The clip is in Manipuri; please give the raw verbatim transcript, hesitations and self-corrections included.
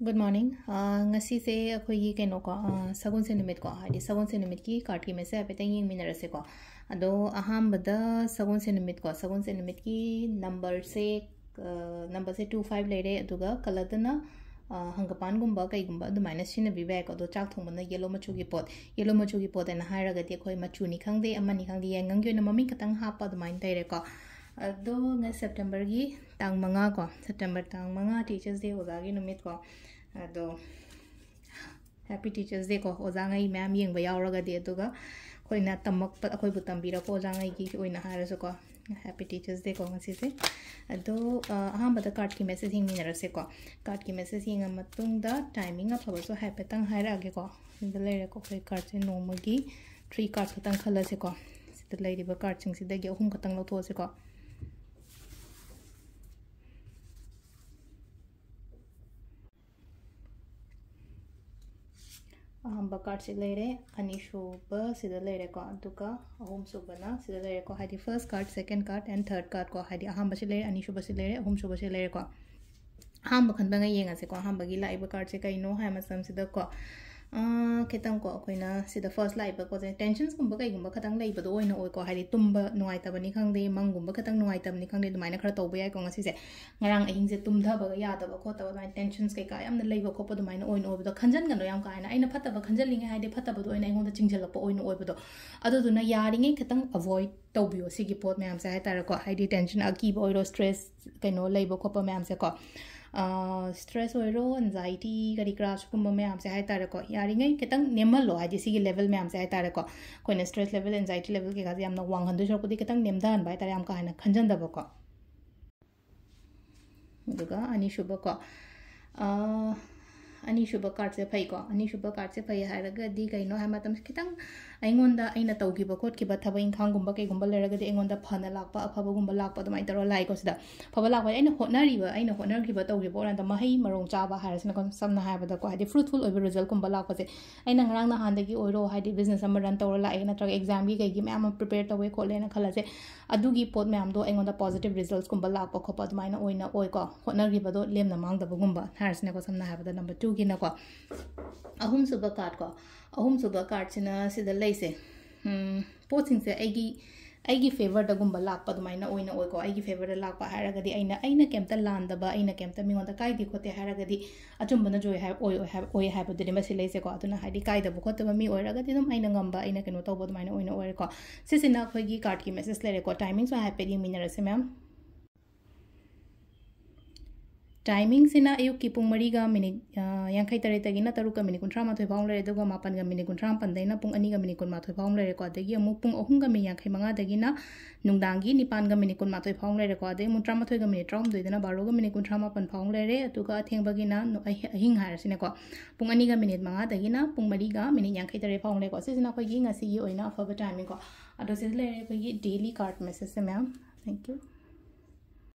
Good morning. ꯑꯥ, ꯉꯁꯤꯁꯦ ꯑꯩꯈꯣꯏꯒꯤ ꯀꯩꯅꯣꯀꯣ, ꯑꯥ, ꯁꯒꯣꯜꯁꯦꯟ ꯅꯨꯃꯤꯠꯀꯣ, ꯍꯥꯏꯗꯤ ꯁꯒꯣꯜꯁꯦꯟ ꯅꯨꯃꯤꯠꯀꯤ card ꯀꯤ message ꯍꯥꯏꯐꯦꯠꯇꯪ ꯌꯦꯡꯃꯤꯟꯅꯔꯁꯦꯀꯣ꯫ ꯑꯗꯣ ꯑꯍꯥꯟꯕꯗ ꯁꯒꯣꯜꯁꯦꯟ ꯅꯨꯃꯤꯠꯀꯣ, ꯁꯒꯣꯜꯁꯦꯟ ꯅꯨꯃꯤꯠꯀꯤ number ꯁꯦ, ꯑꯥ, number ꯁꯦ two five ꯂꯩꯔꯦ, ꯑꯗꯨꯒ colour ꯗꯅ, ꯑꯥ, ꯍꯪꯒꯄꯥꯟꯒꯨꯝꯕ ꯀꯩꯒꯨꯝꯕ ꯑꯗꯨꯃꯥꯏꯅ ꯁꯤꯖꯤꯟꯅꯕꯤꯕ ꯌꯥꯏꯀꯣ꯫ ꯑꯗꯣ ꯆꯥꯛ ꯊꯣꯡꯕꯅ yellow ꯃꯆꯨꯒꯤ ꯄꯣꯠ, yellow ꯃꯆꯨꯒꯤ ꯄꯣꯠ ꯍꯥꯏꯅ ꯍꯥꯏꯔꯒꯗꯤ ꯑꯩꯈꯣꯏ ꯃꯆꯨꯅꯤ ꯈꯪꯗꯦ, ꯑꯃꯅꯤ ꯈꯪꯗꯦ, ꯌꯥꯏꯉꯪꯒꯤ ꯑꯣꯏꯅ ꯃꯃꯤꯡ ꯈꯛꯇꯪ ꯍꯥꯞꯄ ꯑꯗꯨꯃꯥꯏꯅ ꯂꯩꯔꯦꯀꯣ꯫ ꯑꯗꯣ ꯉꯁꯤ September ꯒꯤ ꯇꯥꯡ ꯃꯉꯥ ꯀꯣ, September ꯇꯥꯡ ꯃꯉꯥ Teachers Day ꯑꯣꯖꯥꯒꯤ ꯅꯨꯃꯤꯠꯀꯣ꯫ ꯑꯗꯣ Happy Teachers Day ꯀꯣ, ꯑꯣꯖꯥꯉꯩ ꯃꯌꯥꯝ ꯌꯦꯡꯕ ꯌꯥꯎꯔꯒꯗꯤ, ꯑꯗꯨꯒ ꯑꯩꯈꯣꯏꯅ ꯇꯝꯃꯛꯄ, ꯑꯩꯈꯣꯏꯕꯨ ꯇꯝꯕꯤꯔꯛꯄ ꯑꯣꯖꯥꯉꯩꯒꯤ ꯑꯣꯏꯅ ꯍꯥꯏꯔꯁꯨꯀꯣ, Happy Teachers Day ꯀꯣ ꯉꯁꯤꯁꯦ꯫ ꯑꯗꯣ, ꯑ, ꯑꯍꯥꯟꯕꯗ card ꯀꯤ message ꯌꯦꯡꯃꯤꯟꯅꯔꯁꯦꯀꯣ꯫ Card ꯀꯤ message ꯌꯦꯡꯉ ꯃꯇꯨꯡꯗ timing ꯑꯐꯕꯁꯨ ꯍꯥꯏꯐꯦꯠꯇꯪ ꯍꯥꯏꯔꯛꯑꯒꯦꯀꯣ꯫ ꯁꯤꯗ ꯂꯩꯔꯦꯀꯣ, ꯑꯩꯈꯣꯏ card ꯁꯦ ꯅꯣꯡꯃꯒꯤ three card ꯈꯛꯇꯪ ꯈꯜꯂꯁꯦꯀꯣ꯫ ꯁꯤꯗ ꯂꯩꯔꯤꯕ card ꯁꯤꯡꯁꯤꯗꯒꯤ ꯑꯍꯨꯝ ꯈꯛꯇꯪ ꯂꯧꯊꯣꯛꯑꯁꯦꯀꯣ꯫ ꯑꯍꯥꯟꯕ card ꯁꯤ ꯂꯩꯔꯦ, ꯑꯅꯤꯁꯨꯕ ꯁꯤꯗ ꯂꯩꯔꯦꯀꯣ, ꯑꯗꯨꯒ ꯑꯍꯨꯝꯁꯨꯕꯅ ꯁꯤꯗ ꯂꯩꯔꯦꯀꯣ, ꯍꯥꯏꯗꯤ first card, second card and third card ꯀꯣ, ꯍꯥꯏꯗꯤ ꯑꯍꯥꯟꯕꯁꯤ ꯂꯩꯔꯦ, ꯑꯅꯤꯁꯨꯕꯁꯤ ꯂꯩꯔꯦ, ꯑꯍꯨꯝꯁꯨꯕꯁꯤ ꯂꯩꯔꯦꯀꯣ꯫ ꯑꯍꯥꯟꯕ ꯈꯟꯕꯉꯩ ꯌꯦꯡꯉꯁꯦꯀꯣ꯫ ꯑꯍꯥꯟꯕꯒꯤ ꯂꯥꯛꯏꯕ card ꯁꯦ ꯀꯩꯅꯣ ꯍꯥꯏ ꯃꯇꯝꯁꯤꯗꯀꯣ, ꯑꯥ, ꯈꯤꯇꯪꯀꯣ, ꯑꯩꯈꯣꯏꯅ ꯁꯤꯗ first ꯂꯥꯛꯏꯕ ꯄꯣꯠꯁꯦ tensions ꯀꯨꯝꯕ ꯀꯩꯒꯨꯝꯕ ꯈꯤꯇꯪ ꯂꯩꯕꯗꯣ ꯑꯣꯏꯅ ꯑꯣꯏꯀꯣ, ꯍꯥꯏꯗꯤ ꯇꯨꯝꯕ ꯅꯨꯡꯉꯥꯏꯇꯕꯅꯤ ꯈꯪꯗꯦ, ꯃꯪꯒꯨꯝꯕ ꯈꯤꯇꯪ ꯅꯨꯡꯉꯥꯏꯇꯕꯅꯤ ꯈꯪꯗꯦ, ꯑꯗꯨꯃꯥꯏꯅ ꯈꯔ ꯇꯧꯕ ꯌꯥꯏꯀꯣ ꯉꯁꯤꯁꯦ꯫ ꯉꯔꯥꯡ ꯑꯍꯤꯡꯁꯦ ꯇꯨꯝꯊꯕꯒ ꯌꯥꯗꯕ ꯈꯣꯠꯇꯕ ꯑꯗꯨꯃꯥꯏꯅ tensions ꯀꯩꯀꯥ ꯌꯥꯝꯅ ꯂꯩꯕ ꯈꯣꯠꯄ ꯑꯗꯨꯃꯥꯏꯅ ꯑꯣꯏꯅ ꯑꯣꯏꯕꯗꯣ, ꯈꯟꯖꯟꯒꯅꯨ ꯌꯥꯝ ꯀꯥ ꯍꯦꯟꯅ꯫ ꯑꯩꯅ ꯐꯠꯇꯕ ꯈꯟꯖꯜꯂꯤꯉꯩ ꯍꯥꯏꯗꯤ ꯐꯠꯇꯕꯗꯣ ꯑꯣꯏꯅ ꯑꯩꯉꯣꯟꯗ ꯆꯤꯡꯁꯤꯜꯂꯛꯄ ꯑꯣꯏꯅ ꯑꯣꯏꯕꯗꯣ, ꯑꯗꯨꯗꯨꯅ ꯌꯥꯔꯤꯉꯩ ꯈꯤꯇꯪ avoid ꯇꯧꯕꯤꯌꯣ ꯁꯤꯒꯤ ꯄꯣꯠ ꯃꯌꯥꯝꯁꯦ ꯍꯥꯏꯇꯥꯔꯦꯀꯣ꯫ ꯍꯥꯏꯗꯤ tension, ꯑꯀꯤꯕ ꯑꯣꯏꯔꯣ, stress ꯀꯩꯅꯣ ꯂꯩꯕ ꯈꯣꯠꯄ ꯃꯌꯥꯝꯁꯦꯀꯣ, stress ꯑꯣꯏꯔꯣ, anxiety ꯀꯔꯤ ꯀꯔꯥ ꯁꯤꯒꯨꯝꯕ ꯃꯌꯥꯝꯁꯦ ꯍꯥꯏꯇꯥꯔꯦꯀꯣ, ꯌꯥꯔꯤꯉꯩ ꯈꯤꯇꯪ ꯅꯦꯝꯍꯜꯂꯣ꯫ ꯍꯥꯏꯗꯤ ꯁꯤꯒꯤ level ꯃꯌꯥꯝꯁꯦ ꯍꯥꯏꯇꯥꯔꯦꯀꯣ, ꯑꯩꯈꯣꯏꯅ stress level, anxiety level ꯀꯩꯀꯥꯁꯦ ꯌꯥꯝꯅ ꯋꯥꯡꯍꯟꯗꯣꯏ ꯁꯔꯨꯛꯄꯨꯗꯤ ꯈꯤꯇꯪ ꯅꯦꯝꯊꯍꯟꯕ ꯍꯥꯏꯇꯥꯔꯦ, ꯌꯥꯝ ꯀꯥ ꯍꯦꯟꯅ ꯈꯟꯖꯟꯗꯕꯀꯣ꯫ ꯑꯗꯨꯒ ꯑꯅꯤꯁꯨꯕꯀꯣ, ꯑꯥ, ꯑꯅꯤꯁꯨꯕ card ꯁꯦ ꯐꯩꯀꯣ꯫ ꯑꯅꯤꯁꯨꯕ card ꯁꯦ ꯐꯩ ꯍꯥꯏꯔꯒꯗꯤ ꯀꯩꯅꯣ ꯍꯥꯏ ꯃꯇꯝꯁꯦ, ꯈꯤꯇꯪ ꯑꯩꯉꯣꯟꯗ ꯑꯩꯅ ꯇꯧꯈꯤꯕ ꯈꯣꯠꯈꯤꯕ ꯊꯕꯛ ꯏꯪꯈꯥꯡꯒꯨꯝꯕ ꯀꯩꯒꯨꯝꯕ ꯂꯩꯔꯒꯗꯤ ꯑꯩꯉꯣꯟꯗ ꯐꯅ ꯂꯥꯛꯄ, ꯑꯐꯕꯒꯨꯝꯕ ꯂꯥꯛꯄ ꯑꯗꯨꯃꯥꯏꯅ ꯇꯧꯔ ꯂꯥꯛꯏꯀꯣ꯫ ꯁꯤꯗ ꯑꯐꯕ ꯂꯥꯛꯄ, ꯑꯩꯅ ꯍꯣꯠꯅꯔꯤꯕ, ꯑꯩꯅ ꯍꯣꯠꯅꯈꯤꯕ ꯇꯧꯈꯤꯕ ꯑꯣꯏꯔꯀꯥꯟꯗ ꯃꯍꯩ ꯃꯔꯣꯡ ꯆꯥꯕ ꯍꯥꯏꯔꯁꯤꯅꯀꯣ, ꯁꯝꯅ ꯍꯥꯏꯔꯕꯗꯀꯣ, ꯍꯥꯏꯗꯤ fruitful ꯑꯣꯏꯕ result ꯀꯨꯝꯕ ꯂꯥꯛꯄꯁꯦ꯫ ꯑꯩꯅ ꯉꯔꯥꯡ ꯅꯍꯥꯟꯗꯒꯤ ꯑꯣꯏꯔꯣ, ꯍꯥꯏꯗꯤ business ꯑꯃ run ꯇꯧꯔ ꯂꯥꯛꯑꯦ, ꯅꯠꯇ꯭ꯔꯒ exam ꯒꯤ ꯀꯩꯒꯤ ꯃꯌꯥꯝ ꯑꯃ prepare ꯇꯧꯋꯦ ꯈꯣꯠꯂꯦꯅ ꯈꯜꯂꯁꯦ, ꯑꯗꯨꯒꯤ ꯄꯣꯠ ꯃꯌꯥꯝꯗꯣ ꯑꯩꯉꯣꯟꯗ positive resultsꯀꯨꯝꯕ ꯂꯥꯛꯄ ꯈꯣꯠꯄ ꯑꯗꯨꯃꯥꯏꯅ ꯑꯣꯏꯅ ꯑꯣꯏꯀꯣ꯫ ꯍꯣꯠꯅꯈꯤꯕꯗꯣ ꯂꯦꯝꯅ ꯃꯥꯡꯗꯕꯒꯨꯝꯕ ꯍꯥꯏꯔꯁꯤꯅꯦꯀꯣ, ꯁꯝꯅ ꯍꯥꯏꯔꯕꯗ꯫ Number twoꯒꯤꯅꯀꯣ, ꯑꯍꯨꯝꯁꯨꯕ cardꯀꯣ, ꯑꯍꯨꯝꯁꯨꯕ cardꯁꯤꯅ ꯁꯤꯗ ꯂꯩꯁꯦ, ꯎꯝ, ꯄꯣꯠꯁꯤꯡꯁꯦ ꯑꯩꯒꯤ ꯑꯩꯒꯤ favourꯗꯒꯨꯝꯕ ꯂꯥꯛꯄ ꯑꯗꯨꯃꯥꯏꯅ ꯑꯣꯏꯅ ꯑꯣꯏꯀꯣ꯫ ꯑꯩꯒꯤ favourꯗ ꯂꯥꯛꯄ ꯍꯥꯏꯔꯒꯗꯤ ꯑꯩꯅ ꯑꯩꯅ ꯀꯩꯝꯇ ꯂꯥꯟꯗꯕ, ꯑꯩꯅ ꯀꯩꯝꯇ ꯃꯤꯉꯣꯟꯗ ꯀꯥꯏꯗꯦ ꯈꯣꯠꯇꯦ ꯍꯥꯏꯔꯒꯗꯤ ꯑꯆꯨꯝꯕꯅ ꯖꯣꯏ ꯍꯥꯏ ꯑꯣꯏ ꯑꯣꯏ ꯍꯥꯏꯕ ꯑꯣꯏ ꯍꯥꯏꯕꯗꯨꯅꯦꯕ ꯁꯤ ꯂꯩꯁꯦꯀꯣ꯫ ꯑꯗꯨꯅ ꯍꯥꯏꯗꯤ ꯀꯥꯏꯗꯕ ꯈꯣꯠꯇꯕ ꯃꯤ ꯑꯣꯏꯔꯒꯗꯤ ꯑꯗꯨꯝ ꯑꯩꯅ ꯉꯝꯕ, ꯑꯩꯅ ꯀꯩꯅꯣ ꯇꯧꯕ ꯑꯗꯨꯃꯥꯏꯅ ꯑꯣꯏꯅ ꯑꯣꯏꯔꯦꯀꯣ꯫ ꯁꯤꯁꯤꯅ ꯑꯩꯈꯣꯏꯒꯤ cardꯀꯤ message ꯂꯩꯔꯦꯀꯣ꯫ Timingꯁꯨ ꯍꯥꯏꯐꯦꯠ ꯌꯦꯡꯃꯤꯟꯅꯔꯁꯦ ꯃꯌꯥꯝ꯫ Timingꯁꯤꯅ ꯑꯌꯨꯛꯀꯤ ꯄꯨꯡ ꯃꯔꯤꯒ ꯃꯤꯅꯤꯠ, ꯑ, ꯌꯥꯡꯈꯩ ꯇꯔꯦꯠꯇꯒꯤꯅ ꯇꯔꯨꯛꯀ ꯃꯤꯅꯤꯠ ꯀꯨꯟꯊ꯭ꯔꯥ ꯃꯥꯊꯣꯏ ꯐꯥꯎ ꯂꯩꯔꯦ, ꯑꯗꯨꯒ ꯃꯥꯄꯟꯒ ꯃꯤꯅꯤꯠ ꯀꯨꯟꯊ꯭ꯔꯥ ꯃꯥꯄꯟꯗꯩꯅ ꯄꯨꯡ ꯑꯅꯤꯒ ꯃꯤꯅꯤꯠ ꯀꯨꯟꯃꯥꯊꯣꯏ ꯐꯥꯎ ꯂꯩꯔꯦꯀꯣ꯫ ꯑꯗꯒꯤ ꯑꯃꯨꯛ ꯄꯨꯡ ꯑꯍꯨꯝꯒ ꯃꯤꯅꯤꯠ ꯌꯥꯡꯈꯩ ꯃꯉꯥꯗꯒꯤꯅ ꯅꯨꯡꯗꯥꯡꯒꯤ ꯅꯤꯄꯥꯟꯒ ꯃꯤꯅꯤꯠ ꯀꯨꯟꯃꯥꯊꯣꯏ ꯐꯥꯎ ꯂꯩꯔꯦꯀꯣ꯫ ꯑꯗꯩ ꯑꯃꯨꯛ ꯇꯔꯥꯃꯥꯊꯣꯏꯒ ꯃꯤꯅꯤꯠ ꯇꯔꯥꯍꯨꯝꯗꯣꯏꯗꯅ ꯕꯥꯔꯣꯒ ꯃꯤꯅꯤꯠ ꯀꯨꯟꯊ꯭ꯔꯥ ꯃꯥꯄꯟ ꯐꯥꯎ ꯂꯩꯔꯦ, ꯑꯗꯨꯒ ꯑꯊꯦꯡꯕꯒꯤꯅ ꯅꯨ-, ꯑꯍꯤ-, ꯑꯍꯤꯡ ꯍꯥꯏꯔꯁꯤꯅꯦꯀꯣ, ꯄꯨꯡ ꯑꯅꯤꯒ ꯃꯤꯅꯤꯠ ꯃꯉꯥꯗꯒꯤꯅ ꯄꯨꯡ ꯃꯔꯤꯒ ꯃꯤꯅꯤꯠ ꯌꯥꯡꯈꯩ ꯇꯔꯦꯠ ꯐꯥꯎ ꯂꯩꯀꯣ꯫ ꯁꯤꯁꯤꯅ ꯑꯩꯈꯣꯏꯒꯤ ꯉꯁꯤꯒꯤ ꯑꯣꯏꯅ ꯑꯐꯕ timingꯀꯣ꯫ ꯑꯗꯣ ꯁꯤꯗ ꯂꯩꯔꯦ ꯑꯩꯈꯣꯏꯒꯤ daily card messageꯁꯦ ꯃꯌꯥꯝ꯫ Thank you꯫